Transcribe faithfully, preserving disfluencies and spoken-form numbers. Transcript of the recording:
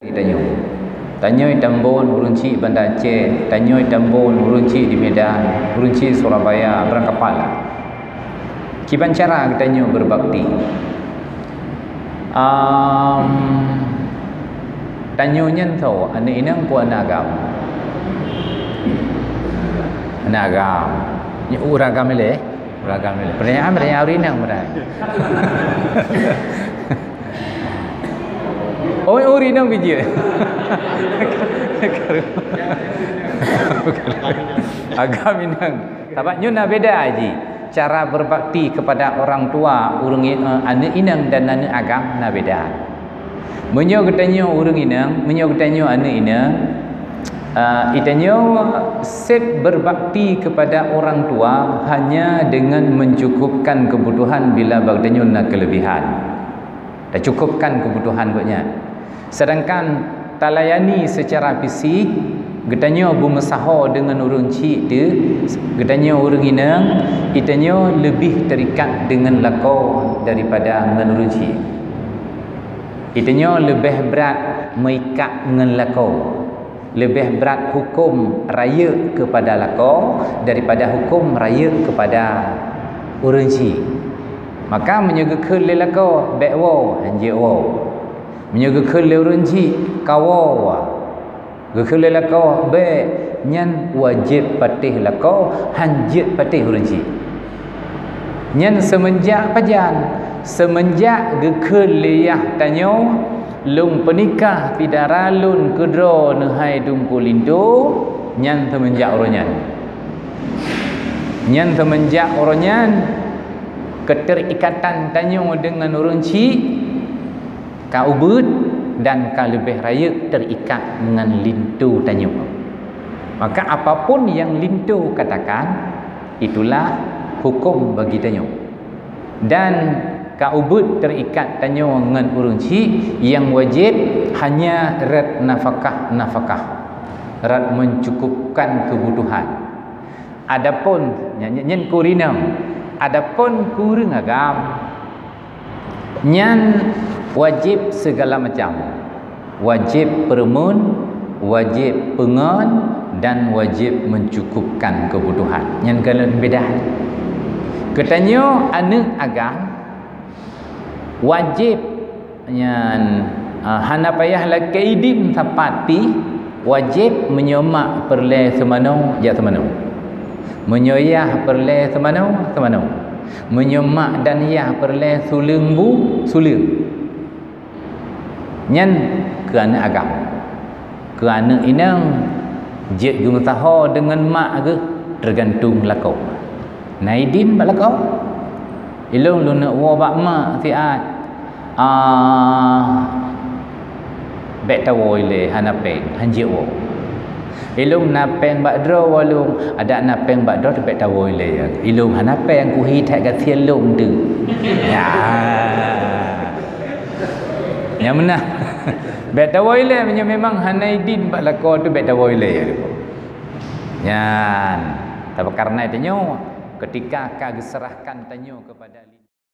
Tanyoe. Tanyoe Tambon, ureuëng chik Banda Aceh, tanyoe Tambon, ureuëng chik di Medan, ureuëng chik Surabaya, barangkapeue lah. Kiban cara geutanyoe berbakti? Am, tanyoe nyan tho, aneuëk inong peue aneuëk agam? Aneuëk agam. Nyoe ureuëng agam ilée? Ureuëng agam ilée. Pertanyaan, pertanyaan ureuëng inong, padahai. Oh, oh, inong bijéh. Agam inong. Sabab nyoe na beda ji. Cara berbakti kepada orang tua, ureuëng i-, eh, aneuëk inong dan aneuëk agam na beda. Meunyoe geutanyoe ureuëng inong, meunyoe geutanyoe aneuëk inong, eh, geutanyoe sép berbakti kepada orang tua hanya dengan mencukupkan kebutuhan bila bak geutanyoe na kelebihan. Tacukupkan kebutuhan gobnyan. Sedangkan talayani secara fisik, geutanyoe beumeusaho deungon ureuëng chik teuh, geutanyoe ureuëng inong, geutanyoe leubeh terikat deungon lakoe daripada ngon ureuëng chik. Geutanyoe leubeh brat meuikat ngon lakoe. Leubeh brat huköm rayeuk keupada lakoe daripada huköm rayeuk keupada ureuëng chik. Maka meunyoe geukheun lé lakoe, "Bék woe," hanjeuet woe. Meunyoe geukheun lé ureuëng chik, "Ka woe," geukheun lé lakoe, "Bék," nyan wajéb patéh lakoe, hanjeuet patéh ureuëng chik. Nyan seumeunjak pajan? Seumeunjak geukheun lé yah tanyoe, "Lôn peunikah syedara lôn keudroe neuhai teungku linto," nyan seumeunjak uroe nyan. Nyan seumeunjak uroe nyan, keuterikatan tanyoe deungon ureuëng chik ka ubeuet dan ka leubeh rayeuk terikat ngon linto tanyoe. Maka apapun yang linto katakan, itulah huköm bagi tanyoe. Dan ka ubeuet terikat tanyoe ngon ureuëng chik, nyang wajéb hanya rot nafakah-nafakah, rot mencukupkan kebutuhan. Adapun, nyan, nyan keu ureuëng inong, adapun keu ureuëng agam, nyan wajéb segala macam. Wajéb peureumeun, wajéb peungon, dan wajéb mencukupkan kebutuhan. Nyan ka lôn beda. Geutanyoe aneuëk agam wajéb nyan, ah, hana payah lakée idin sapat pih, wajéb meunyoe mak peureulée seumanoe, jak seumanoe. Meunyoe yah peureulée seumanoe, seumanoe. Meunyoe mak dan yah peureulée suleueng bu, suleueng. Nyan keu aneuëk agam. Keu aneuëk inong, jeuet geumeusaho deungon mak geuh, teugantung lakoe. Na idin bak lakoe. Ilôn lôn neuk woe bak mak siat, ah, bék tawoe ilée, hana péng, hanjeuet woe. Ilôn na péng bak droe woe lôn, adak na péng bak droe teubék tawoe ilée. Ilôn hana péng, kuhi that gasien lôn teuh. Ya. Nyang meunan. Bék tawoe ilée, meunyoe memang hana idin bak lakoe teuh, bék tawoe ilée. Nyan, tapi kareuna tanyoe, ketika ka geuserahkan tanyoe kepada